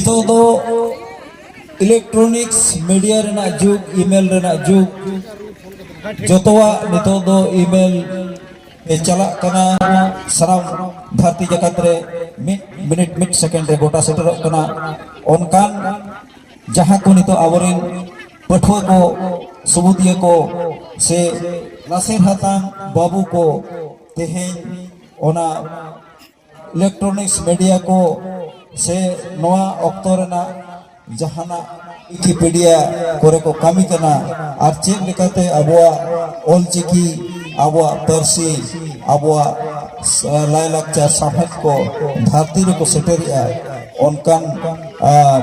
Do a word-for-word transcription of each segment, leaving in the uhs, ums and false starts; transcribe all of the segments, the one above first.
ᱱᱤᱛᱚᱜ ᱫᱚ electronics media ᱨᱮᱱᱟᱜ ᱡᱩᱜᱽ, ᱤᱢᱮᱞ ᱨᱮᱱᱟᱜ ᱡᱩᱜᱽ᱾ ᱡᱚᱛᱚᱣᱟᱜ ᱱᱤᱛᱚᱜ ᱫᱚ ᱤᱢᱮᱞ ᱛᱮ ᱪᱟᱞᱟᱜ ᱠᱟᱱᱟ᱾ ᱥᱟᱱᱟᱢ ᱫᱷᱟᱹᱨᱛᱤ ᱡᱟᱠᱟᱛ ᱨᱮ ᱢᱤᱫ ᱢᱤᱱᱤᱴ, ᱢᱤᱫ ᱥᱮᱠᱮᱱᱰ ᱨᱮ ᱜᱚᱴᱟ ᱥᱮᱴᱮᱨᱚᱜ ᱠᱟᱱᱟ᱾ ᱚᱱᱠᱟᱱ ᱡᱟᱦᱟᱸ ᱠᱚ ᱱᱤᱛᱚᱜ ᱟᱵᱚᱨᱮᱱ ᱯᱟᱹᱴᱷᱩᱣᱟᱹ ᱠᱚ, ᱥᱩᱵᱩᱫᱤᱭᱟᱹ ᱠᱚ ᱥᱮ ᱞᱟᱥᱮᱨ ᱦᱟᱛᱟᱝ ᱵᱟᱹᱵᱩ ᱠᱚ ᱛᱮᱦᱮᱧ ᱚᱱᱟ ᱤᱞᱮᱠᱴᱨᱚᱱᱤᱠᱥ ᱢᱤᱰᱤᱭᱟ ᱠᱚ ᱥᱮ ᱱᱚᱣᱟ ᱚᱠᱛᱚ ᱨᱮᱱᱟᱜ ᱡᱟᱦᱟᱱᱟᱜ ᱣᱤᱠᱤᱯᱤᱰᱤᱭᱟ ᱠᱚᱨᱮ ᱠᱚ ᱠᱟᱹᱢᱤ ᱠᱟᱱᱟ, ᱟᱨ ᱪᱮᱫ ᱞᱮᱠᱟᱛᱮ ᱟᱵᱚᱣᱟᱜ ᱚᱞᱪᱤᱠᱤ, ᱟᱵᱚᱣᱟᱜ ᱯᱟᱹᱨᱥᱤ, ᱟᱵᱚᱣᱟᱜ ᱞᱟᱭᱼᱞᱟᱠᱪᱟᱨ ᱥᱟᱶᱦᱮᱫ ᱠᱚ ᱫᱷᱟᱹᱨᱛᱤ ᱨᱮᱠᱚ ᱥᱮᱴᱮᱨᱮᱜᱼᱟ, ᱚᱱᱠᱟᱱ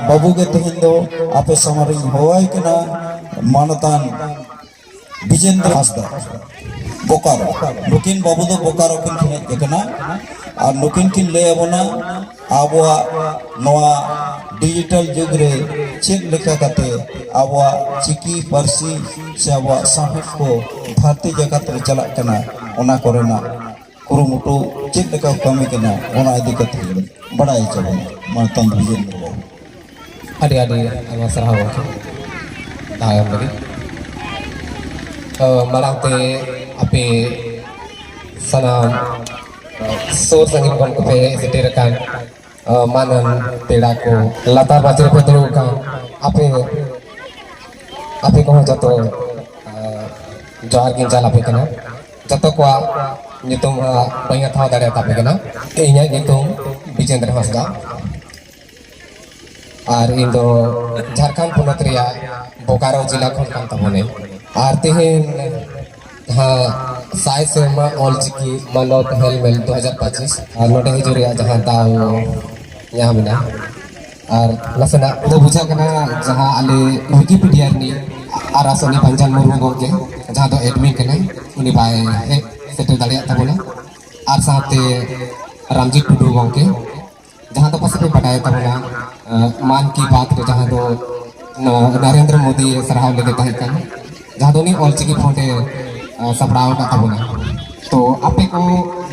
ᱵᱟᱹᱵᱩ ᱜᱮ ᱛᱮᱦᱮᱧ ᱫᱚ ᱟᱯᱮ ᱥᱟᱢᱟᱝ ᱨᱤᱧ ᱦᱚᱦᱚᱣᱟᱭ ᱠᱟᱱᱟ, ᱢᱟᱱᱚᱛᱟᱱ ᱵᱤᱡᱮᱱᱫᱨᱚ ᱦᱟᱸᱥᱫᱟ, ᱵᱳᱠᱟᱨᱳ᱾ ᱱᱩᱠᱤᱱ ᱵᱟᱹᱵᱩ ᱫᱚ ᱵᱳᱠᱟᱨᱳ ᱠᱤᱱ ᱦᱮᱡ ᱟᱠᱟᱱᱟ ᱟᱨ ᱱᱩᱠᱤᱱ ᱠᱤᱱ ᱞᱟᱹᱭ ᱟᱵᱚᱱᱟ ᱟᱵᱚᱣᱟᱜ ᱱᱚᱣᱟ ᱰᱤᱡᱤᱴᱟᱞ ᱡᱩᱜᱽ ᱨᱮ ᱪᱮᱫ ᱞᱮᱠᱟ ᱠᱟᱛᱮ ᱟᱵᱚᱣᱟᱜ ᱪᱤᱠᱤ ᱯᱟᱹᱨᱥᱤ ᱥᱮ ᱟᱵᱚᱣᱟᱜ ᱥᱟᱶᱦᱮᱫ ᱠᱚ ᱫᱷᱟᱹᱨᱛᱤ ᱡᱟᱠᱟᱛ ᱨᱮ ᱪᱟᱞᱟᱜ ᱠᱟᱱᱟ, ᱚᱱᱟ ᱠᱚᱨᱮᱱᱟᱜ ᱠᱩᱨᱩᱢᱩᱴᱩ ᱪᱮᱫ ᱞᱮᱠᱟ ᱠᱟᱹᱢᱤ ᱠᱟᱱᱟ, ᱚᱱᱟ ᱤᱫᱤ ᱠᱟᱛᱮ ᱵᱟᱲᱟᱭ ᱦᱚᱪᱚ ᱵᱚᱱᱟ᱾ ᱢᱟᱱᱚᱛᱟᱱ ᱵᱤᱡᱮᱱᱫᱨᱚ ᱵᱟᱹᱵᱩ᱾ ᱟᱹᱰᱤ ᱟᱹᱰᱤ ᱟᱭᱢᱟ ᱥᱟᱨᱦᱟᱣ ᱜᱚᱢᱠᱮ, ᱫᱟᱣ ᱮᱢ ᱞᱟᱹᱜᱤᱫ᱾ ᱛᱚ, ᱢᱟᱲᱟᱝ ᱛᱮ ᱟᱯᱮ ᱥᱟᱱᱟᱢ ᱥᱩᱨ ᱥᱟᱺᱜᱤᱧ ᱠᱷᱚᱱ ᱠᱚᱯᱮ ᱦᱮᱡ ᱥᱮᱴᱮᱨ ᱟᱠᱟᱱ ᱢᱟᱱᱟᱱ ᱯᱮᱲᱟ ᱠᱚ, ᱞᱟᱛᱟᱨ ᱢᱟᱪᱮ ᱨᱮᱯᱮ ᱫᱩᱲᱩᱵ ᱟᱠᱟᱱ ᱟᱯᱮ, ᱟᱯᱮ ᱠᱚᱦᱚᱸ ᱡᱚᱛᱚ ᱡᱚᱦᱟᱨ ᱜᱤᱧ ᱪᱟᱞ ᱟᱯᱮ ᱠᱟᱱᱟ᱾ ᱡᱚᱛᱚ ᱠᱚᱣᱟᱜ ᱧᱩᱛᱩᱢ ᱦᱟᱸᱜ ᱵᱟᱹᱧ ᱦᱟᱛᱟᱣ ᱫᱟᱲᱮᱭᱟᱛᱟᱯᱮ ᱠᱟᱱᱟ᱾ ᱤᱧᱟᱹᱜ ᱧᱩᱛᱩᱢ ᱵᱤᱡᱮᱱᱫᱨᱚ ᱦᱟᱸᱥᱫᱟ, ᱟᱨ ᱤᱧ ᱫᱚ ᱡᱷᱟᱲᱠᱷᱚᱸᱰ ᱯᱚᱱᱚᱛ ᱨᱮᱭᱟᱜ ᱵᱳᱠᱟᱨᱳ ᱡᱮᱞᱟ ᱠᱷᱚᱱ ᱠᱟᱱ ᱛᱟᱵᱚᱱᱟᱹᱧ᱾ ᱟᱨ ᱛᱮᱦᱮᱧ ᱡᱟᱦᱟᱸ ᱥᱟᱭ ᱥᱮᱨᱢᱟ ᱚᱞᱪᱤᱠᱤ ᱢᱟᱱᱚᱛ ᱦᱮᱞᱢᱮᱞ ᱫᱩ ᱦᱟᱡᱟᱨ ᱯᱚᱸᱪᱤᱥ, ᱟᱨ ᱱᱚᱰᱮ ᱦᱤᱡᱩᱜ ᱨᱮᱭᱟᱜ ᱡᱟᱦᱟᱸ ᱫᱟᱣ ᱧᱟᱢ ᱮᱱᱟ, ᱟᱨ ᱱᱟᱥᱮᱱᱟᱜ ᱫᱚ ᱵᱩᱡᱷᱟᱹᱜ ᱠᱟᱱᱟ, ᱡᱟᱦᱟᱸ ᱟᱞᱮ ᱣᱤᱠᱤᱯᱤᱰᱤᱭᱟ ᱨᱤᱱᱤᱡ ᱟᱨ ᱟᱥᱚᱱᱤ ᱵᱟᱧᱪᱟᱱ ᱢᱩᱨᱢᱩ ᱜᱚᱢᱠᱮ, ᱡᱟᱦᱟᱸ ᱫᱚ ᱮᱰᱢᱤᱱ ᱠᱟᱱᱟᱭ, ᱩᱱᱤ ᱵᱟᱭ ᱦᱮᱡ ᱥᱮᱴᱮᱨ ᱫᱟᱲᱮᱭᱟᱜ ᱛᱟᱵᱚᱱᱟ᱾ ᱟᱨ ᱥᱟᱶᱛᱮ ᱨᱟᱢᱡᱤᱛ ᱴᱩᱰᱩ ᱜᱚᱢᱠᱮ, ᱡᱟᱦᱟᱸ ᱫᱚ ᱯᱟᱥᱮᱡ ᱯᱮ ᱵᱟᱰᱟᱭ ᱛᱟᱵᱚᱱᱟ, ᱟᱸ, ᱢᱟᱱ ᱠᱤ ᱵᱟᱛ ᱨᱮ ᱡᱟᱦᱟᱸ ᱫᱚ ᱱᱚ-, ᱱᱚᱨᱮᱱᱫᱨᱚ ᱢᱳᱫᱤ ᱥᱟᱨᱦᱟᱣ ᱞᱟᱹᱜᱤᱫ ᱛᱟᱦᱮᱸ ᱠᱟᱱᱟ, ᱡᱟᱦᱟᱸ ᱫᱚ ᱩᱱᱤ ᱚᱞᱪᱤᱠᱤ ᱯᱷᱚᱱᱴ ᱮ, ᱟᱸ, ᱥᱟᱯᱲᱟᱣ ᱟᱠᱟᱫ ᱛᱟᱵᱚᱱᱟ᱾ ᱛᱚ ᱟᱯᱮ ᱠᱚ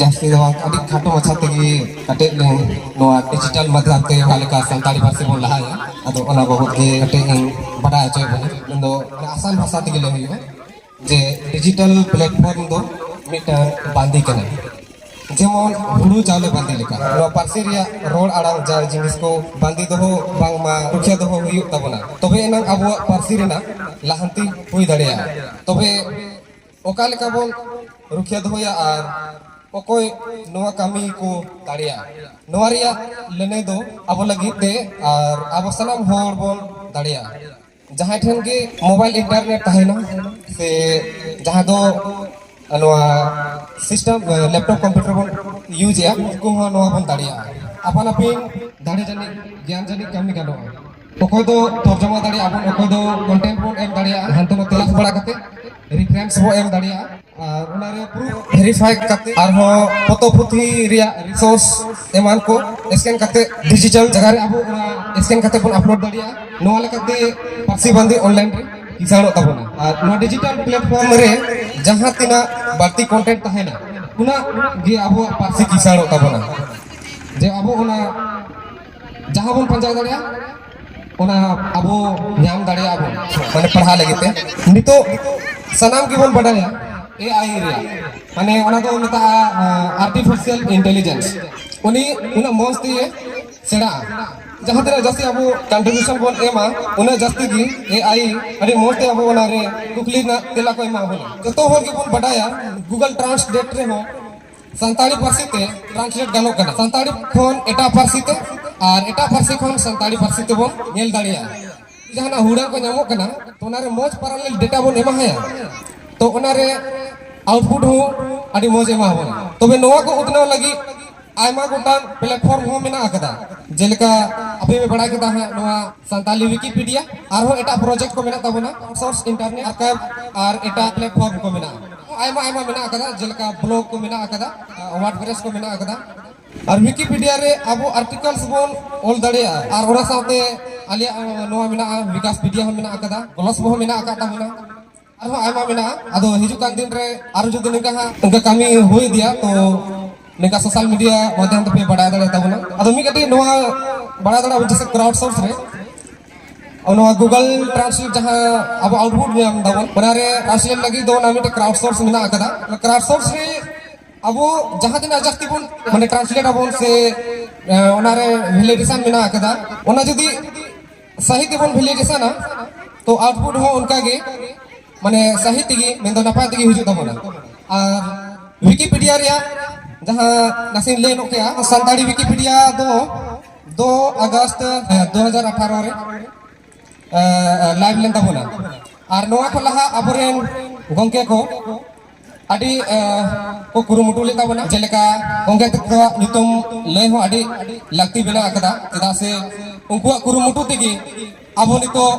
ᱡᱟᱹᱥᱛᱤ ᱫᱚ ᱵᱟᱝ, ᱟᱹᱰᱤ ᱠᱷᱟᱴᱚ ᱢᱟᱪᱷᱟ ᱛᱮᱜᱮ ᱠᱟᱹᱴᱤᱡ ᱞᱤᱧ ᱱᱚᱣᱟ ᱰᱤᱡᱤᱴᱟᱞ ᱢᱟᱫᱽᱫᱷᱚᱢ ᱛᱮ ᱚᱠᱟ ᱞᱮᱠᱟ ᱥᱟᱱᱛᱟᱲᱤ ᱯᱟᱹᱨᱥᱤ ᱵᱚᱱ ᱞᱟᱦᱟᱭᱟ, ᱟᱫᱚ ᱚᱱᱟ ᱵᱟᱵᱚᱫ ᱜᱮ ᱠᱟᱹᱴᱤᱡ ᱤᱧ ᱵᱟᱰᱟᱭ ᱦᱚᱪᱚᱭᱮᱫ ᱵᱚᱱᱟ᱾ ᱢᱮᱱᱫᱚ ᱟᱥᱟᱱ ᱵᱷᱟᱥᱟ ᱛᱮᱜᱮ ᱞᱟᱹᱭ ᱦᱩᱭᱩᱜᱼᱟ ᱡᱮ ᱰᱤᱡᱤᱴᱟᱞ ᱯᱞᱟᱴᱯᱷᱚᱨᱢ ᱫᱚ ᱢᱤᱫᱴᱟᱝ ᱵᱟᱸᱫᱮ ᱠᱟᱱᱟ, ᱡᱮᱢᱚᱱ ᱦᱩᱲᱩ ᱪᱟᱣᱞᱮ ᱵᱟᱸᱫᱮ ᱞᱮᱠᱟ᱾ ᱱᱚᱣᱟ ᱯᱟᱹᱨᱥᱤ ᱨᱮᱭᱟᱜ ᱨᱚᱲ ᱟᱲᱟᱝ ᱡᱟᱲ ᱡᱤᱱᱤᱥ ᱠᱚ ᱵᱟᱸᱫᱮ ᱫᱚᱦᱚ ᱵᱟᱝᱢᱟ ᱨᱩᱠᱷᱤᱭᱟᱹ ᱫᱚᱦᱚ ᱦᱩᱭᱩᱜ ᱛᱟᱵᱚᱱᱟ, ᱛᱚᱵᱮ ᱮᱱᱟᱝ ᱟᱵᱚᱣᱟᱜ ᱯᱟᱹᱨᱥᱤ ᱨᱮᱱᱟᱜ ᱞᱟᱦᱟᱱᱛᱤ ᱦᱩᱭ ᱫᱟᱲᱮᱭᱟᱜᱼᱟ᱾ ᱛᱚᱵᱮ ᱚᱠᱟ ᱞᱮᱠᱟ ᱵᱚᱱ ᱨᱩᱠᱷᱤᱭᱟᱹ ᱫᱚᱦᱚᱭᱟ ᱟᱨ ᱚᱠᱚᱭ ᱱᱚᱣᱟ ᱠᱟᱹᱢᱤ ᱠᱚ ᱫᱟᱲᱮᱭᱟᱜᱼᱟ, ᱱᱚᱣᱟ ᱨᱮᱭᱟᱜ ᱞᱟᱹᱱᱟᱹᱭ ᱫᱚ ᱟᱵᱚ ᱞᱟᱹᱜᱤᱫ ᱛᱮ ᱟᱨ ᱟᱵᱚ ᱥᱟᱱᱟᱢ ᱦᱚᱲ ᱵᱚᱱ ᱫᱟᱲᱮᱭᱟᱜᱼᱟ᱾ ᱡᱟᱦᱟᱸᱭ ᱴᱷᱮᱱ ᱜᱮ ᱢᱳᱵᱟᱭᱤᱞ ᱤᱱᱴᱟᱨᱱᱮᱴ ᱛᱟᱦᱮᱱᱟ ᱥᱮ ᱡᱟᱦᱟᱸ ᱫᱚ ᱱᱚᱣᱟ ᱥᱤᱥᱴᱮᱢ, ᱞᱮᱯᱴᱚᱯ ᱠᱚᱢᱯᱤᱭᱩᱴᱟᱨ ᱵᱚᱱ ᱤᱭᱩᱡᱽ ᱮᱜᱼᱟ, ᱩᱱᱠᱩ ᱦᱚᱸ ᱱᱚᱣᱟ ᱵᱚᱱ ᱫᱟᱲᱮᱭᱟᱜᱼᱟ᱾ ᱟᱯᱟᱱ ᱟᱹᱯᱤᱱ ᱫᱟᱲᱮ ᱡᱟᱹᱱᱤᱡ ᱜᱮᱭᱟᱱ ᱡᱟᱹᱱᱤᱡ ᱠᱟᱹᱢᱤ ᱜᱟᱱᱚᱜᱼᱟ᱾ ᱚᱠᱚᱭ ᱫᱚ ᱛᱚᱨᱡᱚᱢᱟ ᱫᱟᱲᱮᱭᱟᱜᱼᱟ ᱵᱚᱱ, ᱚᱠᱚᱭ ᱫᱚ ᱠᱚᱱᱴᱮᱱᱴ ᱵᱚᱱ ᱮᱢ ᱫᱟᱲᱮᱭᱟᱜᱼᱟ, ᱦᱟᱱᱛᱮ ᱱᱟᱛᱮ ᱛᱚᱞᱟᱥ ᱵᱟᱲᱟ ᱠᱟᱛᱮ ᱨᱮᱯᱷᱟᱨᱮᱱᱥ ᱵᱚᱱ ᱮᱢ ᱫᱟᱲᱮᱭᱟᱜᱼᱟ᱾ ᱟᱨ ᱚᱱᱟᱨᱮ ᱯᱨᱩᱯᱷ ᱵᱷᱮᱨᱤᱯᱷᱟᱭ ᱠᱟᱛᱮ ᱟᱨᱦᱚᱸ ᱯᱚᱛᱚᱵ ᱯᱩᱛᱷᱤ ᱨᱮᱭᱟᱜ ᱨᱤᱥᱳᱨᱥ ᱮᱢᱟᱱ ᱠᱚ ᱥᱠᱮᱱ ᱠᱟᱛᱮ ᱰᱤᱡᱤᱴᱟᱞ ᱡᱟᱭᱜᱟ ᱨᱮ ᱟᱵᱚ ᱚᱱᱟ ᱥᱠᱮᱱ ᱠᱟᱛᱮ ᱵᱚᱱ ᱟᱯᱞᱳᱰ ᱫᱟᱲᱮᱭᱟᱜᱼᱟ᱾ ᱱᱚᱣᱟ ᱞᱮᱠᱟᱛᱮ ᱯᱟᱹᱨᱥᱤ ᱵᱟᱸᱫᱮ ᱚᱱᱞᱟᱭᱤᱱ ᱨᱮ ᱠᱤᱥᱟᱹᱬᱚᱜ ᱛᱟᱵᱚᱱᱟ᱾ ᱟᱨ ᱱᱚᱣᱟ ᱰᱤᱡᱤᱴᱟᱞ ᱯᱞᱟᱴᱯᱷᱚᱨᱢ ᱨᱮ ᱡᱟᱦᱟᱸ ᱛᱤᱱᱟᱹᱜ ᱵᱟᱹᱲᱛᱤ ᱠᱚᱱᱴᱮᱱᱴ ᱛᱟᱦᱮᱱᱟ, ᱩᱱᱟᱹᱜ ᱜᱮ ᱟᱵᱚᱣᱟᱜ ᱯᱟᱹᱨᱥᱤ ᱠᱤᱥᱟᱹᱬᱚᱜ ᱛᱟᱵᱚᱱᱟ᱾ ᱡᱮ ᱟᱵᱚ ᱚᱱᱟ ᱡᱟᱦᱟᱸ ᱵᱚᱱ ᱯᱟᱸᱡᱟ ᱫᱟᱲᱮᱭᱟᱜᱼᱟ, ᱚᱱᱟ ᱟᱵᱚ ᱧᱟᱢ ᱫᱟᱲᱮᱭᱟᱜᱼᱟ ᱵᱚᱱ, ᱢᱟᱱᱮ ᱯᱟᱲᱦᱟᱣ ᱞᱟᱹᱜᱤᱫ ᱛᱮ᱾ ᱱᱤᱛᱚᱜ ᱥᱟᱱᱟᱢ ᱜᱮᱵᱚᱱ ᱵᱟᱰᱟᱭᱟ ᱮ ᱟᱭ ᱨᱮᱭᱟᱜ, ᱢᱟᱱᱮ ᱚᱱᱟ ᱫᱚ ᱢᱮᱛᱟᱜᱼᱟ ᱟᱨᱴᱤᱯᱷᱤᱥᱤᱭᱟᱞ ᱤᱱᱴᱮᱞᱤᱡᱮᱱᱥ᱾ ᱩᱱᱤ ᱩᱱᱟᱹᱜ ᱢᱚᱡᱽ ᱛᱮ ᱥᱮᱬᱟᱜᱼᱟ᱾ ᱡᱟᱦᱟᱸ ᱛᱤᱱᱟᱹᱜ ᱡᱟᱹᱥᱛᱤ ᱟᱵᱚ ᱠᱚᱱᱴᱨᱤᱵᱤᱭᱩᱥᱚᱱ ᱵᱚᱱ ᱮᱢᱟ, ᱩᱱᱟᱹᱜ ᱡᱟᱹᱥᱛᱤ ᱜᱮ ᱮ ᱟᱭ ᱟᱹᱰᱤ ᱢᱚᱡᱽ ᱛᱮ ᱟᱵᱚ ᱚᱱᱟᱨᱮ ᱠᱩᱠᱞᱤ ᱨᱮᱱᱟᱜ ᱛᱮᱞᱟ ᱠᱚ ᱮᱢᱟ ᱵᱚᱱᱟ᱾ ᱡᱚᱛᱚ ᱦᱚᱲ ᱜᱮᱵᱚᱱ ᱵᱟᱰᱟᱭᱟ, ᱜᱩᱜᱚᱞ ᱴᱨᱟᱱᱥᱞᱮᱴ ᱨᱮᱦᱚᱸ ᱥᱟᱱᱛᱟᱲᱤ ᱯᱟᱹᱨᱥᱤ ᱛᱮ ᱴᱨᱟᱱᱥᱞᱮᱴ ᱜᱟᱱᱚᱜ ᱠᱟᱱᱟ, ᱥᱟᱱᱛᱟᱲᱤ ᱠᱷᱚᱱ ᱮᱴᱟᱜ ᱯᱟᱹᱨᱥᱤ ᱛᱮ, ᱟᱨ ᱮᱴᱟᱜ ᱯᱟᱹᱨᱥᱤ ᱠᱷᱚᱱ ᱥᱟᱱᱛᱟᱲᱤ ᱯᱟᱹᱨᱥᱤ ᱛᱮᱵᱚᱱ ᱧᱮᱞ ᱫᱟᱲᱮᱭᱟᱜᱼᱟ᱾ ᱡᱟᱦᱟᱱᱟᱜ ᱦᱩᱲᱟᱹ ᱠᱚ ᱧᱟᱢᱚᱜ ᱠᱟᱱᱟ, ᱛᱚ ᱚᱱᱟᱨᱮ ᱢᱚᱡᱽ ᱯᱟᱨᱟᱞᱮᱞ ᱰᱮᱴᱟ ᱵᱚᱱ ᱮᱢᱟᱦᱟᱭᱟ, ᱛᱚ ᱚᱱᱟᱨᱮ ᱟᱣᱩᱴᱯᱩᱴ ᱦᱚᱸ ᱟᱹᱰᱤ ᱢᱚᱡᱽ ᱮᱢᱟ ᱵᱚᱱᱟ᱾ ᱛᱚᱵᱮ ᱱᱚᱣᱟ ᱠᱚ ᱩᱛᱱᱟᱹᱣ ᱞᱟᱹᱜᱤᱫ ᱟᱭᱢᱟ ᱜᱚᱴᱟᱝ ᱯᱞᱟᱴᱯᱷᱚᱨᱢ ᱦᱚᱸ ᱢᱮᱱᱟᱜ ᱟᱠᱟᱫᱟ, ᱡᱮᱞᱮᱠᱟ ᱟᱯᱮ ᱯᱮ ᱵᱟᱲᱟᱭ ᱠᱮᱫᱟ ᱦᱟᱸᱜ ᱱᱚᱣᱟ ᱥᱟᱱᱛᱟᱞᱤ ᱣᱤᱠᱤᱯᱤᱰᱤᱭᱟ, ᱟᱨᱦᱚᱸ ᱮᱴᱟᱜ ᱯᱨᱚᱡᱮᱠᱴ ᱠᱚ ᱢᱮᱱᱟᱜ ᱛᱟᱵᱚᱱᱟ, ᱥᱳᱨᱥ ᱤᱱᱴᱟᱨᱱᱮᱴ ᱟᱨᱠᱟᱭᱤᱵᱷ ᱟᱨ ᱮᱴᱟᱜ ᱯᱞᱟᱴᱯᱷᱚᱨᱢ ᱠᱚ ᱢᱮᱱᱟᱜᱼᱟ, ᱟᱭᱢᱟ ᱟᱭᱢᱟ ᱢᱮᱱᱟᱜ ᱟᱠᱟᱫᱟ, ᱡᱮᱞᱮᱠᱟ ᱵᱞᱚᱜ ᱠᱚ ᱢᱮᱱᱟᱜ ᱟᱠᱟᱫᱟ, ᱣᱟᱨᱰᱯᱨᱮᱥ ᱠᱚ ᱢᱮᱱᱟᱜ ᱟᱠᱟᱫᱟ᱾ ᱟᱨ ᱣᱤᱠᱤᱯᱤᱰᱤᱭᱟ ᱨᱮ ᱟᱵᱚ ᱟᱨᱴᱤᱠᱚᱞᱥ ᱵᱚᱱ ᱚᱞ ᱫᱟᱲᱮᱭᱟᱜᱼᱟ, ᱟᱨ ᱚᱱᱟ ᱥᱟᱶᱛᱮ ᱟᱞᱮᱭᱟᱜ ᱱᱚᱣᱟ ᱢᱮᱱᱟᱜᱼᱟ, ᱣᱤᱠᱟᱥᱯᱤᱰᱤᱭᱟ ᱦᱚᱸ ᱢᱮᱱᱟᱜ ᱟᱠᱟᱫᱟ, ᱜᱞᱚᱥ ᱦᱚᱸ ᱢᱮᱱᱟᱜ ᱟᱠᱟᱫ ᱛᱟᱵᱚᱱᱟ᱾ ᱟᱨᱦᱚᱸ ᱟᱭᱢᱟ ᱢᱮᱱᱟᱜᱼᱟ᱾ ᱟᱫᱚ ᱦᱤᱡᱩᱜ ᱠᱟᱱ ᱫᱤᱱ ᱨᱮ ᱟᱨᱚ ᱡᱩᱫᱤ ᱱᱚᱝᱠᱟ ᱦᱟᱸᱜ ᱚᱱᱠᱟ ᱠᱟᱹᱢᱤ ᱦᱩᱭ ᱤᱫᱤᱭᱟ, ᱛᱚ ᱱᱚᱝᱠᱟ social media ᱢᱟᱫᱽᱫᱷᱚᱢ ᱛᱮᱯᱮ ᱵᱟᱲᱟᱭ ᱫᱟᱲᱮᱭᱟᱜ ᱛᱟᱵᱚᱱᱟ᱾ ᱟᱫᱚ ᱢᱤᱫ ᱠᱟᱹᱴᱤᱡ ᱱᱚᱣᱟ ᱵᱟᱲᱟᱭ ᱫᱟᱲᱮᱭᱟᱜ ᱵᱚᱱ, ᱡᱮᱭᱥᱮ crowd source ᱨᱮ ᱱᱚᱣᱟ Google Translate ᱡᱟᱦᱟᱸ ᱟᱵᱚ output ᱧᱟᱢ ᱫᱟᱵᱚᱱ, ᱚᱱᱟ ᱨᱮ translate ᱞᱟᱹᱜᱤᱫ ᱫᱚ ᱚᱱᱟ ᱢᱤᱫᱴᱮᱱ crowd source ᱢᱮᱱᱟᱜ ᱟᱠᱟᱫᱟ᱾ Crowd source ᱨᱮ ᱟᱵᱚ ᱡᱟᱦᱟᱸ ᱛᱤᱱᱟᱹᱜ ᱡᱟᱹᱥᱛᱤ ᱵᱚᱱ ᱢᱟᱱᱮ translate ᱟᱵᱚᱱ ᱥᱮ ᱮ, ᱚᱱᱟ ᱨᱮ validation ᱢᱮᱱᱟᱜ ᱟᱠᱟᱫᱟ, ᱚᱱᱟ ᱡᱩᱫᱤ ᱥᱟᱹᱦᱤ ᱛᱮᱵᱚᱱ validation ᱟ, ᱛᱚ output ᱦᱚᱸ ᱚᱱᱠᱟ ᱜᱮ ᱢᱟᱱᱮ ᱥᱟᱹᱦᱤ ᱛᱮᱜᱮ, ᱢᱮᱱᱫᱚ ᱱᱟᱯᱟᱭ ᱛᱮᱜᱮ ᱦᱤᱡᱩᱜ ᱛᱟᱵᱚᱱᱟ᱾ ᱟᱨ Wikipedia ᱨᱮᱭᱟᱜ ᱡᱟᱦᱟᱸ ᱱᱟᱥᱮᱧ ᱞᱟᱹᱭ ᱧᱚᱜ ᱠᱮᱜᱼᱟ, ᱥᱟᱱᱛᱟᱲᱤ Wikipedia ᱫᱚ ᱫᱩ ᱟᱜᱚᱥᱴ ᱫᱩ ᱦᱟᱡᱟᱨ ᱟᱴᱷᱟᱨᱚ ᱨᱮ ᱮ, ᱮ, live ᱞᱮᱱ ᱛᱟᱵᱚᱱᱟ᱾ ᱟᱨ ᱱᱚᱣᱟ ᱠᱷᱚᱱ ᱞᱟᱦᱟ ᱟᱵᱚᱨᱮᱱ ᱜᱚᱢᱠᱮ ᱠᱚ ᱟᱹᱰᱤ ᱮ, ᱠᱚ ᱠᱩᱨᱩᱢᱩᱴᱩ ᱞᱮᱫ ᱛᱟᱵᱚᱱᱟ᱾ ᱡᱮᱞᱮᱠᱟ ᱜᱚᱢᱠᱮ ᱛᱟᱠᱚᱣᱟᱜ ᱧᱩᱛᱩᱢ ᱞᱟᱹᱭ ᱦᱚᱸ ᱟᱹᱰᱤ ᱞᱟᱹᱠᱛᱤ ᱢᱮᱱᱟᱜ ᱟᱠᱟᱫᱟ, ᱪᱮᱫᱟᱜ ᱥᱮ ᱩᱱᱠᱩᱣᱟᱜ ᱠᱩᱨᱩᱢᱩᱴᱩ ᱛᱮᱜᱮ ᱟᱵᱚ ᱱᱤᱛᱚᱜ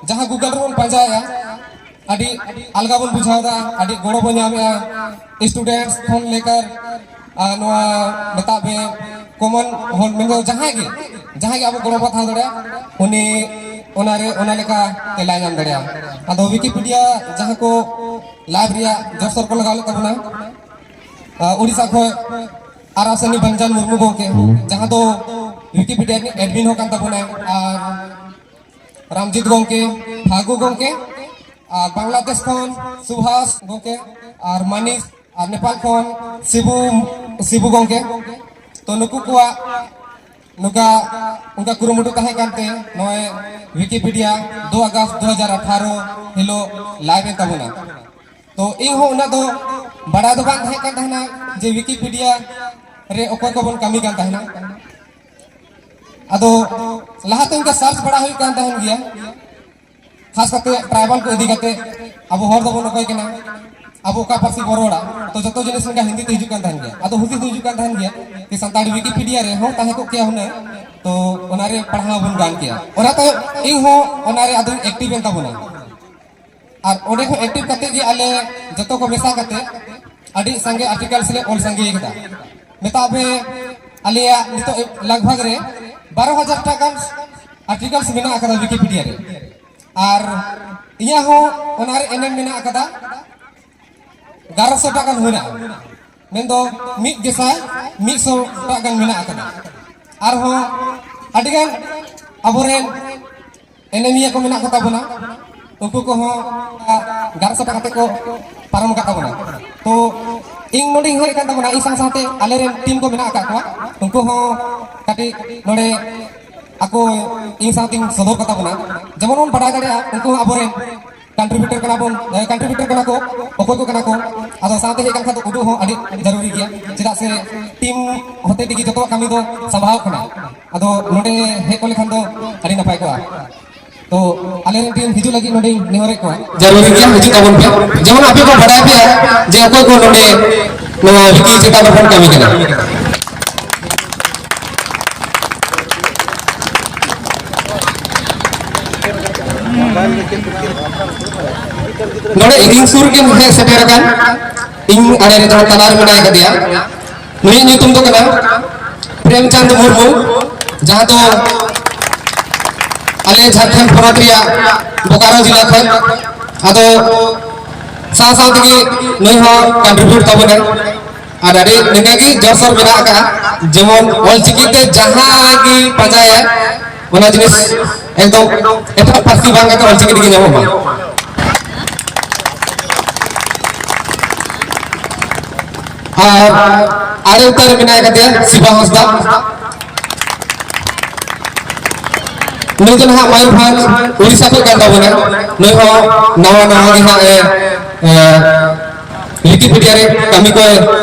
ᱡᱟᱦᱟᱸ Google ᱨᱮᱵᱚᱱ ᱯᱟᱸᱡᱟᱭᱮᱫᱼᱟ, ᱟᱹᱰᱤ ᱟᱞᱜᱟ ᱵᱚᱱ ᱵᱩᱡᱷᱟᱹᱣ ᱮᱫᱟ, ᱟᱹᱰᱤ ᱜᱚᱲᱚ ᱵᱚᱱ ᱧᱟᱢᱮᱫᱼᱟ᱾ Students ᱠᱷᱚᱱ ᱞᱮᱠᱟᱨ ᱟᱨ ᱱᱚᱣᱟ ᱢᱮᱛᱟᱜ ᱢᱮ common ᱦᱚᱲ ᱢᱮᱱᱫᱚ ᱡᱟᱦᱟᱸᱭ ᱜᱮ, ᱡᱟᱦᱟᱸᱭ ᱜᱮ ᱟᱵᱚ ᱜᱚᱲᱚ ᱵᱚᱱ ᱦᱟᱛᱟᱣ ᱫᱟᱲᱮᱭᱟᱜᱼᱟ, ᱩᱱᱤ ᱚᱱᱟᱨᱮ ᱚᱱᱟ ᱞᱮᱠᱟ ᱛᱮᱞᱟᱭ ᱧᱟᱢ ᱫᱟᱲᱮᱭᱟᱜᱼᱟ᱾ ᱟᱫᱚ Wikipedia ᱡᱟᱦᱟᱸ ᱠᱚ live ᱨᱮᱭᱟᱜ ᱡᱳᱨᱥᱳᱨ ᱠᱚ ᱞᱟᱜᱟᱣ ᱞᱮᱫ ᱛᱟᱵᱚᱱᱟ, ᱟᱨ ᱳᱰᱤᱥᱟ ᱠᱷᱚᱱ ᱟᱨᱟᱥᱟᱱᱤ ᱵᱟᱱᱡᱟᱱ ᱢᱩᱨᱢᱩ ᱜᱚᱢᱠᱮ, ᱦᱩᱸ᱾ ᱡᱟᱦᱟᱸ ᱫᱚ Wikipedia ᱨᱤᱱᱤᱡ admin ᱦᱚᱸ ᱠᱟᱱ ᱛᱟᱵᱚᱱᱟᱭ, ᱟᱨ ᱨᱟᱢᱡᱤᱛ ᱜᱚᱢᱠᱮ, ᱯᱷᱟᱹᱜᱩ ᱜᱚᱢᱠᱮ, ᱟᱨ ᱵᱟᱝᱞᱟᱫᱮᱥ ᱠᱷᱚᱱ ᱥᱩᱵᱷᱟᱥ ᱜᱚᱢᱠᱮ, ᱟᱨ ᱢᱟᱱᱤᱥ, ᱟᱨ ᱱᱮᱯᱟᱞ ᱠᱷᱚᱱ ᱥᱤᱵᱩ, ᱥᱤᱵᱩ ᱜᱚᱢᱠᱮ᱾ ᱛᱚ ᱱᱩᱠᱩ ᱠᱚᱣᱟᱜ ᱱᱚᱝᱠᱟ ᱚᱱᱠᱟ ᱠᱩᱨᱩᱢᱩᱴᱩ ᱛᱟᱦᱮᱸ ᱠᱟᱱᱛᱮ ᱱᱚᱜᱼᱚᱭ Wikipedia ᱫᱩ ᱟᱜᱚᱥᱴ ᱫᱩ ᱦᱟᱡᱟᱨ ᱟᱴᱷᱟᱨᱚ ᱦᱤᱞᱳᱜ live ᱮᱱ ᱛᱟᱵᱚᱱᱟ᱾ ᱛᱚ ᱤᱧ ᱦᱚᱸ ᱩᱱᱟᱹᱜ ᱫᱚ ᱵᱟᱲᱟᱭ ᱫᱚ ᱵᱟᱝ ᱛᱟᱦᱮᱸ ᱠᱟᱱ ᱛᱟᱦᱮᱱᱟ ᱡᱮ Wikipedia ᱨᱮ ᱚᱠᱚᱭ ᱠᱚᱵᱚᱱ ᱠᱟᱹᱢᱤ ᱠᱟᱱ ᱛᱟᱦᱮᱱᱟ᱾ ᱟᱫᱚ ᱞᱟᱦᱟᱛᱮ ᱚᱱᱠᱟ search ᱵᱟᱲᱟ ᱦᱩᱭᱩᱜ ᱠᱟᱱ ᱛᱟᱦᱮᱱ ᱜᱮᱭᱟ, ᱠᱷᱟᱥ ᱠᱟᱛᱮ tribal ᱠᱚ ᱤᱫᱤ ᱠᱟᱛᱮ᱾ ᱟᱵᱚ ᱦᱚᱲ ᱫᱚᱵᱚᱱ ᱚᱠᱚᱭ ᱠᱟᱱᱟ, ᱟᱵᱚ ᱚᱠᱟ ᱯᱟᱹᱨᱥᱤ ᱵᱚᱱ ᱨᱚᱲᱟ, ᱛᱚ ᱡᱚᱛᱚ ᱡᱤᱱᱤᱥ ᱢᱤᱫᱴᱟᱝ ᱦᱤᱱᱫᱤ ᱛᱮ ᱦᱤᱡᱩᱜ ᱠᱟᱱ ᱛᱟᱦᱮᱱ ᱜᱮᱭᱟ᱾ ᱟᱫᱚ ᱦᱩᱫᱤᱥ ᱫᱚ ᱦᱤᱡᱩᱜ ᱠᱟᱱ ᱛᱟᱦᱮᱱ ᱜᱮᱭᱟ ᱠᱤ ᱥᱟᱱᱛᱟᱲᱤ Wikipedia ᱨᱮ ᱦᱚᱸ ᱛᱟᱦᱮᱸ ᱠᱚᱜ ᱠᱮᱭᱟ ᱦᱩᱱᱟᱹᱝ, ᱛᱚ ᱚᱱᱟᱨᱮ ᱯᱟᱲᱦᱟᱣ ᱵᱚᱱ ᱜᱟᱱ ᱠᱮᱭᱟ᱾ ᱚᱱᱟ ᱛᱟᱭᱚᱢ ᱤᱧ ᱦᱚᱸ ᱚᱱᱟᱨᱮ ᱟᱫᱚᱧ active ᱮᱱ ᱛᱟᱵᱚᱱᱟ᱾ ᱟᱨ ᱚᱸᱰᱮ ᱦᱚᱸ active ᱠᱟᱛᱮ ᱜᱮ ᱟᱞᱮ ᱡᱚᱛᱚ ᱠᱚ ᱢᱮᱥᱟ ᱠᱟᱛᱮ ᱟᱹᱰᱤ ᱥᱟᱸᱜᱮ articles ᱞᱮ ᱚᱞ ᱥᱟᱸᱜᱮ ᱠᱮᱫᱟ᱾ ᱢᱮᱛᱟᱜ ᱢᱮ, ᱟᱞᱮᱭᱟᱜ ᱱᱤᱛᱚᱜ ᱞᱟᱜᱽ ᱵᱷᱟᱜᱽ ᱨᱮ ᱵᱟᱨᱚ ᱦᱟᱡᱟᱨ ᱴᱟ ᱜᱟᱱ articles ᱢᱮᱱᱟᱜ ᱟᱠᱟᱫᱟ Wikipedia ᱨᱮ᱾ ᱟᱨ ᱤᱧᱟᱹᱜ ᱦᱚᱸ ᱚᱱᱟᱨᱮ ᱮᱱᱮᱢ ᱢᱮᱱᱟᱜ ᱟᱠᱟᱫᱟ᱾ ᱜᱟᱨᱚᱥᱚ ᱴᱟᱜ ᱜᱟᱱ ᱦᱩᱭᱱᱟ, ᱢᱮᱱᱫᱚ ᱢᱤᱫ ᱜᱮᱥᱟᱭ ᱢᱤᱫ ᱥᱚ ᱴᱟᱜ ᱜᱟᱱ ᱢᱮᱱᱟᱜ ᱟᱠᱟᱫᱟ᱾ ᱟᱨᱦᱚᱸ ᱟᱹᱰᱤᱜᱟᱱ ᱟᱵᱚᱨᱮᱱ ᱮᱱᱮᱢᱤᱭᱟᱹ ᱠᱚ ᱢᱮᱱᱟᱜ ᱠᱚᱛᱟ ᱵᱚᱱᱟ, ᱩᱱᱠᱩ ᱠᱚᱦᱚᱸ ᱜᱟᱨᱚᱥᱚ ᱴᱟᱠᱟ ᱠᱟᱛᱮ ᱠᱚ ᱯᱟᱨᱚᱢ ᱟᱠᱟᱫ ᱛᱟᱵᱚᱱᱟ᱾ ᱛᱚ ᱤᱧ ᱱᱚᱰᱮᱧ ᱦᱮᱡ ᱟᱠᱟᱱ ᱛᱟᱵᱚᱱᱟ, ᱤᱧ ᱥᱟᱶ ᱥᱟᱶᱛᱮ ᱟᱞᱮᱨᱮᱱ ᱴᱤᱢ ᱠᱚ ᱢᱮᱱᱟᱜ ᱟᱠᱟᱫ ᱠᱚᱣᱟ, ᱩᱱᱠᱩ ᱦᱚᱸ ᱠᱟᱹᱴᱤᱡ ᱱᱚᱰᱮ ᱟᱠᱚ ᱤᱧ ᱥᱟᱶᱛᱮᱧ ᱥᱚᱫᱚᱨ ᱠᱟᱛᱟ ᱵᱚᱱᱟ᱾ ᱡᱮᱢᱚᱱ ᱵᱚᱱ ᱵᱟᱰᱟᱭ ᱫᱟᱲᱮᱭᱟᱜᱼᱟ, ᱩᱱᱠᱩ ᱦᱚᱸ ᱟᱵᱚᱨᱮᱱ ᱠᱚᱱᱴᱨᱤᱵᱤᱭᱩᱴᱟᱨ ᱠᱟᱱᱟ ᱵᱚᱱ, ᱠᱚᱱᱴᱨᱤᱵᱤᱭᱩᱴᱟᱨ ᱠᱟᱱᱟ ᱠᱚ, ᱚᱠᱚᱭ ᱠᱚ ᱠᱟᱱᱟ ᱠᱚ᱾ ᱟᱫᱚ ᱥᱟᱶᱛᱮ ᱦᱮᱡ ᱞᱮᱱᱠᱷᱟᱱ ᱫᱚ ᱩᱫᱩᱜ ᱦᱚᱸ ᱟᱹᱰᱤ ᱡᱟᱹᱨᱩᱨᱤ ᱜᱮᱭᱟ, ᱪᱮᱫᱟᱜ ᱥᱮ ᱴᱤᱢ ᱦᱚᱛᱮ ᱛᱮᱜᱮ ᱡᱚᱛᱚᱣᱟᱜ ᱠᱟᱹᱢᱤ ᱫᱚ ᱥᱟᱢᱵᱷᱟᱣ ᱠᱟᱱᱟ᱾ ᱟᱫᱚ ᱱᱚᱰᱮ ᱦᱮᱡ ᱠᱚ ᱞᱮᱠᱷᱟᱱ ᱫᱚ ᱟᱹᱰᱤ ᱱᱟᱯᱟᱭ ᱠᱚᱜᱼᱟ᱾ ᱛᱚ ᱟᱞᱮ ᱨᱮᱱ ᱴᱤᱢ ᱦᱤᱡᱩᱜ ᱞᱟᱹᱜᱤᱫ ᱱᱚᱰᱮᱧ ᱱᱮᱦᱚᱨᱮᱫ ᱠᱚᱣᱟ᱾ ᱡᱟᱹᱨᱩᱨᱤ ᱜᱮᱭᱟ, ᱦᱤᱡᱩᱜ ᱛᱟᱵᱚᱱ ᱯᱮ᱾ ᱡᱮᱢᱚᱱ ᱟᱯᱮ ᱠᱚ ᱵᱟᱰᱟᱭ ᱯᱮᱭᱟ ᱡᱮ ᱚᱠᱚᱭ ᱠᱚ ᱱᱚᱰᱮ ᱱᱚᱣᱟ ᱣᱤᱠᱤ ᱪᱮᱛᱟᱱ ᱨᱮᱵᱚᱱ ᱠᱟᱹᱢᱤ ᱠᱟᱱᱟ᱾ ᱱᱚᱰᱮ ᱤᱧ ᱥᱩᱨ ᱜᱮ ᱦᱮᱡ ᱥᱮᱴᱮᱨ ᱟᱠᱟᱱ, ᱤᱧ ᱟᱲᱮ ᱨᱮ ᱡᱟᱦᱟᱸ ᱛᱟᱞᱟ ᱨᱮ ᱢᱮᱱᱟᱭ ᱟᱠᱟᱫᱮᱭᱟ, ᱱᱩᱭᱟᱜ ᱧᱩᱛᱩᱢ ᱫᱚ ᱠᱟᱱᱟ ᱯᱨᱮᱢᱪᱟᱸᱫᱽ ᱢᱩᱨᱢᱩ, ᱡᱟᱦᱟᱸ ᱫᱚ ᱟᱞᱮ ᱡᱷᱟᱲᱠᱷᱚᱸᱰ ᱯᱚᱱᱚᱛ ᱨᱮᱭᱟᱜ ᱵᱳᱠᱟᱨᱳ ᱡᱮᱞᱟ ᱠᱷᱚᱱ᱾ ᱟᱫᱚ ᱥᱟᱶ ᱥᱟᱶ ᱛᱮᱜᱮ ᱱᱩᱭ ᱦᱚᱸ ᱠᱚᱱᱴᱨᱤᱵᱤᱭᱩᱴ ᱛᱟᱵᱚᱱᱟᱭ᱾ ᱟᱨ ᱟᱹᱰᱤ ᱱᱤᱝᱠᱟᱹ ᱜᱮ ᱡᱳᱨ ᱥᱳᱨ ᱢᱮᱱᱟᱜ ᱟᱠᱟᱫᱼᱟ, ᱡᱮᱢᱚᱱ ᱚᱞᱪᱤᱠᱤ ᱛᱮ ᱡᱟᱦᱟᱸ ᱜᱮ ᱯᱟᱸᱡᱟᱭᱟ, ᱚᱱᱟ ᱡᱤᱱᱤᱥ ᱮᱠᱫᱚᱢ ᱮᱴᱟᱜ ᱯᱟᱹᱨᱥᱤ ᱵᱟᱝ ᱠᱟᱛᱮ ᱚᱞᱪᱤᱠᱤ ᱛᱮᱜᱮ ᱧᱟᱢᱚᱜ ᱢᱟ᱾ ᱟᱨ ᱟᱲᱮ ᱩᱛᱟᱹᱨ ᱨᱮ ᱢᱮᱱᱟᱭ ᱟᱠᱟᱫᱮᱭᱟ ᱥᱤᱵᱟ ᱦᱟᱸᱥᱫᱟ᱾ ᱱᱩᱭ ᱫᱚ ᱱᱟᱦᱟᱜ ᱢᱚᱭᱩᱨᱵᱷᱚᱸᱡᱽ, ᱩᱲᱤᱥᱥᱟ ᱠᱷᱚᱱ ᱠᱟᱱ ᱛᱟᱵᱚᱱᱟ᱾ ᱱᱩᱭ ᱦᱚᱸ ᱱᱟᱣᱟ ᱱᱟᱣᱟ ᱜᱮ ᱱᱟᱦᱟᱜ ᱮ, ᱮ, ᱣᱤᱠᱤᱯᱤᱰᱤᱭᱟ ᱨᱮ ᱠᱟᱹᱢᱤ ᱠᱚᱭ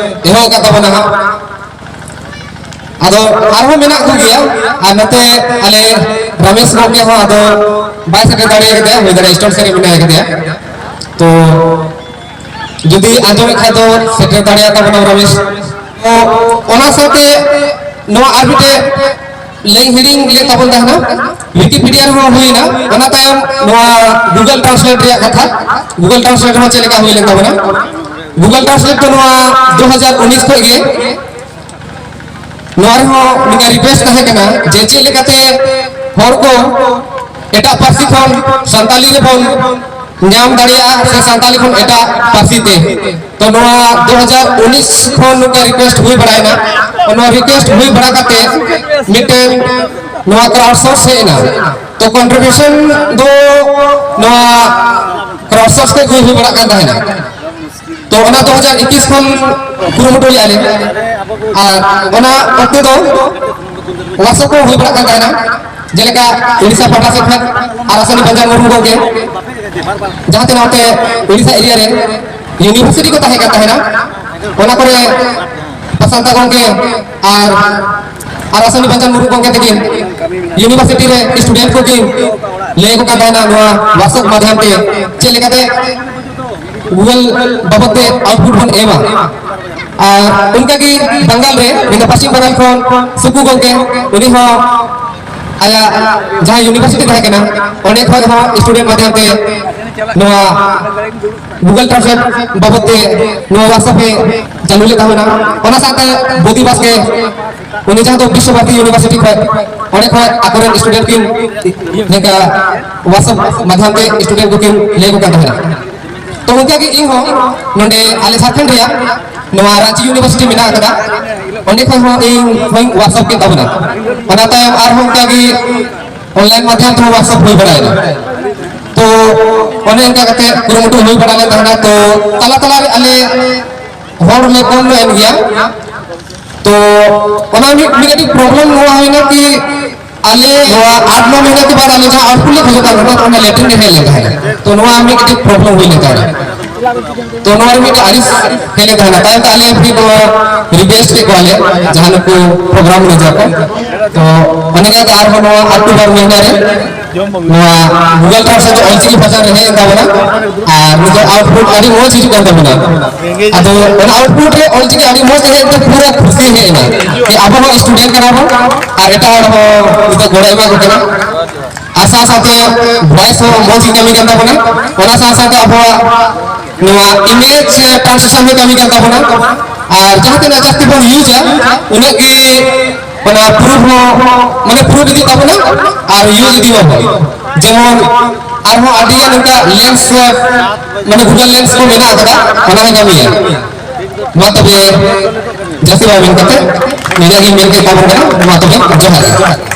ᱮᱦᱚᱵ ᱟᱠᱟᱫ ᱛᱟᱵᱚᱱᱟ ᱦᱟᱸᱜ᱾ ᱟᱫᱚ ᱟᱨᱦᱚᱸ ᱢᱮᱱᱟᱜ ᱠᱚᱜᱮᱭᱟ, ᱟᱨ ᱱᱚᱛᱮ ᱟᱞᱮ ᱨᱟᱢᱮᱥ ᱜᱚᱢᱠᱮ ᱦᱚᱸ ᱟᱫᱚ ᱵᱟᱭ ᱥᱮᱴᱮᱨ ᱫᱟᱲᱮ ᱟᱠᱟᱫᱮᱭᱟ, ᱦᱩᱭ ᱫᱟᱲᱮᱭᱟᱜᱼᱟ ᱥᱴᱚᱞ ᱥᱮᱫ ᱨᱮ ᱢᱮᱱᱟᱭ ᱟᱠᱟᱫᱮᱭᱟ᱾ ᱛᱚ ᱡᱩᱫᱤ ᱟᱸᱡᱚᱢᱮᱫ ᱠᱷᱟᱡ ᱫᱚ ᱥᱮᱴᱮᱨ ᱫᱟᱲᱮᱭᱟᱜ ᱛᱟᱵᱚᱱᱟ ᱨᱟᱢᱮᱥ᱾ ᱛᱚ ᱚᱱᱟ ᱥᱟᱶᱛᱮ ᱱᱚᱣᱟ ᱟᱨ ᱢᱤᱫᱴᱮᱡ ᱞᱟᱹᱭ ᱦᱤᱲᱤᱧ ᱞᱮᱫ ᱛᱟᱵᱚᱱ ᱛᱟᱦᱮᱱᱟ, ᱣᱤᱠᱤᱯᱤᱰᱤᱭᱟ ᱨᱮᱦᱚᱸ ᱦᱩᱭᱱᱟ, ᱚᱱᱟ ᱛᱟᱭᱚᱢ ᱱᱚᱣᱟ ᱜᱩᱜᱚᱞ ᱴᱨᱟᱱᱥᱞᱮᱴ ᱨᱮᱭᱟᱜ ᱠᱟᱛᱷᱟ, ᱜᱩᱜᱚᱞ ᱴᱨᱟᱱᱥᱞᱮᱴ ᱦᱚᱸ ᱪᱮᱫ ᱞᱮᱠᱟ ᱦᱩᱭ ᱞᱮᱱ ᱛᱟᱵᱚᱱᱟ᱾ ᱜᱩᱜᱚᱞ ᱴᱨᱟᱱᱥᱞᱮᱴ ᱫᱚ ᱱᱚᱣᱟ ᱫᱩ ᱦᱟᱡᱟᱨ ᱩᱱᱤᱥ ᱠᱷᱚᱱ ᱜᱮ ᱱᱚᱣᱟ ᱨᱮᱦᱚᱸ ᱢᱤᱫᱴᱟᱝ ᱨᱤᱠᱣᱮᱥᱴ ᱛᱟᱦᱮᱸ ᱠᱟᱱᱟ ᱡᱮ ᱪᱮᱫ ᱞᱮᱠᱟᱛᱮ ᱦᱚᱲ ᱠᱚ ᱮᱴᱟᱜ ᱯᱟᱹᱨᱥᱤ ᱠᱷᱚᱱ ᱥᱟᱱᱛᱟᱞᱤ ᱨᱮᱵᱚᱱ ᱧᱟᱢ ᱫᱟᱲᱮᱭᱟᱜᱼᱟ, ᱥᱮ ᱥᱟᱱᱛᱟᱞᱤ ᱠᱷᱚᱱ ᱮᱴᱟᱜ ᱯᱟᱹᱨᱥᱤ ᱛᱮ᱾ ᱛᱚ ᱱᱚᱣᱟ ᱫᱩ ᱦᱟᱡᱟᱨ ᱩᱱᱤᱥ ᱠᱷᱚᱱ ᱱᱚᱝᱠᱟ ᱨᱤᱠᱩᱭᱮᱥᱴ ᱦᱩᱭ ᱵᱟᱲᱟᱭᱮᱱᱟ, ᱱᱚᱣᱟ ᱨᱤᱠᱩᱭᱮᱥᱴ ᱦᱩᱭ ᱵᱟᱲᱟ ᱠᱟᱛᱮ ᱢᱤᱫᱴᱮᱱ ᱱᱚᱣᱟ ᱠᱨᱟᱣᱰ ᱥᱳᱨᱥ ᱦᱮᱡ ᱮᱱᱟ᱾ ᱛᱚ ᱠᱚᱱᱴᱨᱤᱵᱤᱭᱩᱥᱚᱱ ᱫᱚ ᱱᱚᱣᱟ ᱠᱨᱟᱣᱰ ᱥᱳᱨᱥ ᱠᱷᱚᱱ ᱜᱮ ᱦᱩᱭ ᱵᱟᱲᱟᱜ ᱠᱟᱱ ᱛᱟᱦᱮᱱᱟ᱾ ᱛᱚ ᱚᱱᱟ ᱫᱩ ᱦᱟᱡᱟᱨ ᱮᱠᱩᱥ ᱠᱷᱚᱱ ᱠᱩᱨᱩᱢᱩᱴᱩ ᱞᱮᱫᱼᱟ ᱞᱮ, ᱟᱨ ᱚᱱᱟ ᱚᱠᱛᱮ ᱫᱚ ᱣᱟᱨᱠᱥᱚᱯ ᱠᱚ ᱦᱩᱭ ᱵᱟᱲᱟᱜ ᱠᱟᱱ ᱛᱟᱦᱮᱱᱟ, ᱡᱮᱞᱮᱠᱟ ᱩᱲᱤᱥᱥᱟ ᱯᱟᱦᱴᱟ ᱥᱮᱫ ᱠᱷᱚᱱ ᱟᱨ ᱟᱥᱟᱱᱤ ᱵᱟᱧᱪᱟᱨ ᱢᱩᱨᱢᱩ ᱜᱚᱢᱠᱮ, ᱡᱟᱦᱟᱸ ᱛᱤᱱᱟᱹᱜ ᱚᱱᱛᱮ ᱩᱲᱤᱥᱥᱟ ᱮᱨᱤᱭᱟ ᱨᱮ ᱤᱭᱩᱱᱤᱵᱷᱟᱨᱥᱤᱴᱤ ᱠᱚ ᱛᱟᱦᱮᱸ ᱠᱟᱱ ᱛᱟᱦᱮᱱᱟ, ᱚᱱᱟ ᱠᱚᱨᱮ ᱯᱟᱥᱟᱱᱛᱟ ᱜᱚᱢᱠᱮ ᱟᱨ ᱟᱨ ᱟᱥᱟᱱᱤ ᱵᱟᱧᱪᱟᱨ ᱢᱩᱨᱢᱩ ᱜᱚᱢᱠᱮ ᱛᱟᱹᱠᱤᱱ ᱤᱭᱩᱱᱤᱵᱷᱟᱨᱥᱤᱴᱤ ᱨᱮ ᱥᱴᱩᱰᱮᱱᱴ ᱠᱚ ᱠᱤᱱ ᱞᱟᱹᱭ ᱟᱠᱚ ᱠᱟᱱ ᱛᱟᱦᱮᱱᱟ ᱱᱚᱣᱟ ᱣᱟᱨᱠᱥᱚᱯ ᱢᱟᱫᱽᱫᱷᱚᱢ ᱛᱮ ᱪᱮᱫ ᱞᱮᱠᱟᱛᱮ ᱜᱩᱜᱩᱞ ᱵᱟᱵᱚᱫ ᱛᱮ ᱟᱣᱩᱴᱯᱩᱴ ᱵᱚᱱ ᱮᱢᱟ᱾ ᱟᱨ ᱚᱱᱠᱟᱜᱮ ᱵᱟᱝᱜᱟᱞ ᱨᱮ, ᱢᱮᱱᱫᱚ ᱯᱚᱥᱪᱤᱢ ᱵᱟᱝᱜᱟᱞ ᱠᱷᱚᱱ ᱥᱩᱠᱩ ᱜᱚᱢᱠᱮ, ᱩᱱᱤ ᱦᱚᱸ ᱟᱭᱟᱜ ᱡᱟᱦᱟᱸ ᱤᱭᱩᱱᱤᱵᱷᱟᱨᱥᱤᱴᱤ ᱛᱟᱦᱮᱸ ᱠᱟᱱᱟ, ᱚᱸᱰᱮ ᱠᱷᱚᱱ ᱦᱚᱸ ᱥᱴᱩᱰᱮᱱᱴ ᱢᱟᱫᱽᱫᱷᱚᱢ ᱛᱮ ᱱᱚᱣᱟ ᱜᱩᱜᱩᱞ ᱴᱨᱟᱱᱥᱞᱮᱴ ᱵᱟᱵᱚᱫ ᱛᱮ ᱱᱚᱣᱟ ᱣᱟᱨᱠᱥᱚᱯ ᱮ ᱪᱟᱹᱞᱩ ᱞᱮᱫ ᱛᱟᱵᱚᱱᱟ᱾ ᱚᱱᱟ ᱥᱟᱶᱛᱮ ᱵᱳᱫᱤ ᱵᱟᱥᱠᱮ, ᱩᱱᱤ ᱡᱟᱦᱟᱸ ᱫᱚ ᱵᱤᱥᱥᱚ ᱵᱷᱟᱨᱚᱛᱤ ᱤᱭᱩᱱᱤᱵᱷᱟᱨᱥᱤᱴᱤ ᱠᱷᱚᱱ, ᱚᱸᱰᱮ ᱠᱷᱚᱱ ᱟᱠᱚᱨᱮᱱ ᱥᱴᱩᱰᱮᱱᱴ ᱠᱤᱱ ᱱᱚᱝᱠᱟ ᱣᱟᱨᱠᱥᱚᱯ ᱢᱟᱫᱽᱫᱷᱚᱢ ᱛᱮ ᱥᱴᱩᱰᱮᱱᱴ ᱠᱚᱠᱤᱱ ᱞᱟᱹᱭ ᱟᱠᱚ ᱠᱟᱱ ᱛᱟᱦᱮᱱᱟ᱾ ᱛᱚ ᱚᱱᱠᱟᱜᱮ ᱤᱧ ᱦᱚᱸ ᱱᱚᱰᱮ ᱟᱞᱮ ᱡᱷᱟᱲᱠᱷᱚᱸᱰ ᱨᱮᱭᱟᱜ ᱱᱚᱣᱟ ᱨᱟᱸᱪᱤ ᱤᱭᱩᱱᱤᱵᱷᱟᱨᱥᱤᱴᱤ ᱢᱮᱱᱟᱜ ᱟᱠᱟᱫᱟ, ᱚᱸᱰᱮ ᱠᱷᱚᱱ ᱦᱚᱸ ᱤᱧ ᱦᱚᱸᱧ ᱣᱟᱨᱠᱥᱚᱯ ᱠᱮᱫ ᱛᱟᱵᱚᱱᱟ᱾ ᱚᱱᱟ ᱛᱟᱭᱚᱢ ᱟᱨᱦᱚᱸ ᱚᱱᱠᱟᱜᱮ ᱚᱱᱞᱟᱭᱤᱱ ᱢᱟᱫᱽᱫᱷᱚᱢ ᱛᱮᱦᱚᱸ ᱣᱟᱨᱠᱥᱚᱯ ᱦᱩᱭ ᱵᱟᱲᱟᱭᱮᱱᱟ᱾ ᱛᱚ ᱚᱱᱮ ᱚᱱᱠᱟ ᱠᱟᱛᱮ ᱠᱩᱨᱩᱢᱩᱴᱩ ᱦᱩᱭ ᱵᱟᱲᱟ ᱞᱮᱱ ᱛᱟᱦᱮᱱᱟ᱾ ᱛᱚ ᱛᱟᱞᱟ ᱛᱟᱞᱟ ᱨᱮ ᱟᱞᱮ ᱦᱚᱲ ᱞᱮ ᱠᱚᱢ ᱧᱚᱜ ᱮᱱ ᱜᱮᱭᱟ᱾ ᱛᱚ ᱚᱱᱟ ᱢᱤᱫ ᱢᱤᱫ ᱠᱟᱹᱴᱤᱡ ᱯᱨᱚᱵᱞᱮᱢ ᱱᱚᱣᱟ ᱦᱩᱭᱱᱟ ᱠᱤ ᱟᱞᱮ ᱱᱚᱣᱟ ᱟᱴ ᱱᱚ ᱢᱟᱹᱦᱱᱟᱹ ᱠᱮ ᱵᱟᱫ ᱟᱞᱮ ᱡᱟᱦᱟᱸ ᱟᱣᱩᱴᱯᱩᱴ ᱞᱮ ᱠᱷᱚᱡᱚᱜ ᱠᱟᱱ ᱛᱟᱦᱮᱱᱟ, ᱚᱱᱟ ᱞᱮᱴᱨᱤᱱ ᱨᱮ ᱦᱮᱡ ᱞᱮᱱ ᱛᱟᱦᱮᱱᱟ᱾ ᱛᱚ ᱱᱚᱣᱟ ᱢᱤᱫ ᱠᱟᱹᱴᱤᱡ ᱯᱨᱚᱵᱞᱮᱢ ᱦᱩᱭ ᱞᱮᱱ ᱛᱟᱦᱮᱱᱟ᱾ ᱛᱚ ᱱᱚᱣᱟ ᱨᱮ ᱢᱤᱫᱴᱮᱡ ᱟᱹᱲᱤᱥ ᱦᱮᱡ ᱞᱮᱱ ᱛᱟᱦᱮᱱᱟ᱾ ᱛᱟᱭᱚᱢ ᱛᱮ ᱟᱞᱮ ᱯᱷᱤᱨ ᱱᱚᱣᱟ ᱨᱤᱠᱩᱭᱮᱥᱴ ᱠᱮᱫ ᱠᱚᱣᱟᱞᱮ ᱡᱟᱦᱟᱸ ᱱᱩᱠᱩ ᱯᱨᱳᱜᱨᱟᱢ ᱢᱮᱱᱮᱡᱟᱨ ᱠᱚ᱾ ᱛᱚ ᱚᱱᱮ ᱠᱟᱛᱮ ᱟᱨᱦᱚᱸ ᱱᱚᱣᱟ ᱚᱠᱴᱳᱵᱚᱨ ᱢᱟᱹᱦᱱᱟᱹ ᱨᱮ ᱱᱚᱣᱟ ᱜᱩᱜᱩᱞ ᱴᱨᱟᱱᱥᱞᱮᱴ ᱚᱞᱪᱤᱠᱤ ᱵᱷᱟᱥᱟ ᱨᱮ ᱦᱮᱡ ᱮᱱ ᱛᱟᱵᱚᱱᱟ᱾ ᱟᱨ ᱱᱤᱛᱚᱜ ᱟᱣᱩᱴᱯᱩᱴ ᱟᱹᱰᱤ ᱢᱚᱡᱽ ᱦᱤᱡᱩᱜ ᱠᱟᱱ ᱛᱟᱵᱚᱱᱟ᱾ ᱟᱫᱚ ᱚᱱᱟ ᱟᱣᱩᱴᱯᱩᱴ ᱨᱮ ᱚᱞᱪᱤᱠᱤ ᱟᱹᱰᱤ ᱢᱚᱡᱽ ᱛᱮ ᱦᱮᱡ ᱮᱱ ᱛᱮ ᱯᱩᱨᱟᱹ ᱠᱷᱩᱥᱤ ᱦᱮᱡ ᱮᱱᱟ ᱡᱮ ᱟᱵᱚ ᱦᱚᱸ ᱥᱴᱩᱰᱮᱱᱴ ᱠᱟᱱᱟ ᱵᱚᱱ ᱟᱨ ᱮᱴᱟᱜ ᱦᱚᱲ ᱦᱚᱸ ᱱᱤᱛᱚᱜ ᱜᱚᱲᱚ ᱮᱢᱟ ᱠᱚ ᱠᱟᱱᱟ᱾ ᱟᱨ ᱥᱟᱶ ᱥᱟᱶᱛᱮ ᱵᱷᱚᱭᱮᱥ ᱦᱚᱸ ᱢᱚᱡᱽ ᱜᱮ ᱠᱟᱹᱢᱤ ᱠᱟᱱ ᱛᱟᱵᱚᱱᱟ᱾ ᱚᱱᱟ ᱥᱟᱶ ᱥᱟᱶᱛᱮ ᱟᱵᱚᱣᱟᱜ ᱱᱚᱣᱟ ᱤᱢᱮᱡᱽ ᱴᱨᱟᱱᱥᱞᱮᱥᱚᱱ ᱦᱚᱸ ᱠᱟᱹᱢᱤ ᱠᱟᱱ ᱛᱟᱵᱚᱱᱟ᱾ ᱟᱨ ᱡᱟᱦᱟᱸ ᱛᱤᱱᱟᱹᱜ ᱡᱟᱹᱥᱛᱤ ᱵᱚᱱ ᱤᱭᱩᱡᱟ, ᱩᱱᱟᱹᱜ ᱜᱮ ᱚᱱᱟ ᱯᱨᱩᱯᱷ ᱦᱚᱸ ᱢᱟᱱᱮ ᱯᱨᱩᱯᱷ ᱤᱫᱤᱜ ᱛᱟᱵᱚᱱᱟ ᱟᱨ ᱤᱭᱩᱡᱽ ᱤᱫᱤ ᱦᱚᱸ᱾ ᱡᱮᱢᱚᱱ ᱟᱨᱦᱚᱸ ᱟᱹᱰᱤ ᱜᱟᱱ ᱚᱱᱠᱟ ᱞᱮᱱᱥ ᱥᱮ ᱢᱟᱱᱮ ᱜᱩᱜᱚᱞ ᱞᱮᱱᱥ ᱠᱚ ᱢᱮᱱᱟᱜ ᱟᱠᱟᱫᱟ, ᱚᱱᱟ ᱦᱚᱸ ᱧᱟᱢ ᱜᱮᱭᱟ᱾ ᱢᱟ ᱛᱚᱵᱮ ᱡᱟᱹᱥᱛᱤ ᱵᱟᱭ ᱢᱮᱱ ᱠᱟᱛᱮ ᱱᱤᱱᱟᱹᱜ ᱜᱤᱧ ᱢᱮᱱ ᱠᱮᱫ ᱛᱟᱵᱚᱱ ᱠᱟᱱᱟ᱾ ᱢᱟ ᱛᱚᱵᱮ ᱡᱚᱦᱟᱨ ᱜᱮ᱾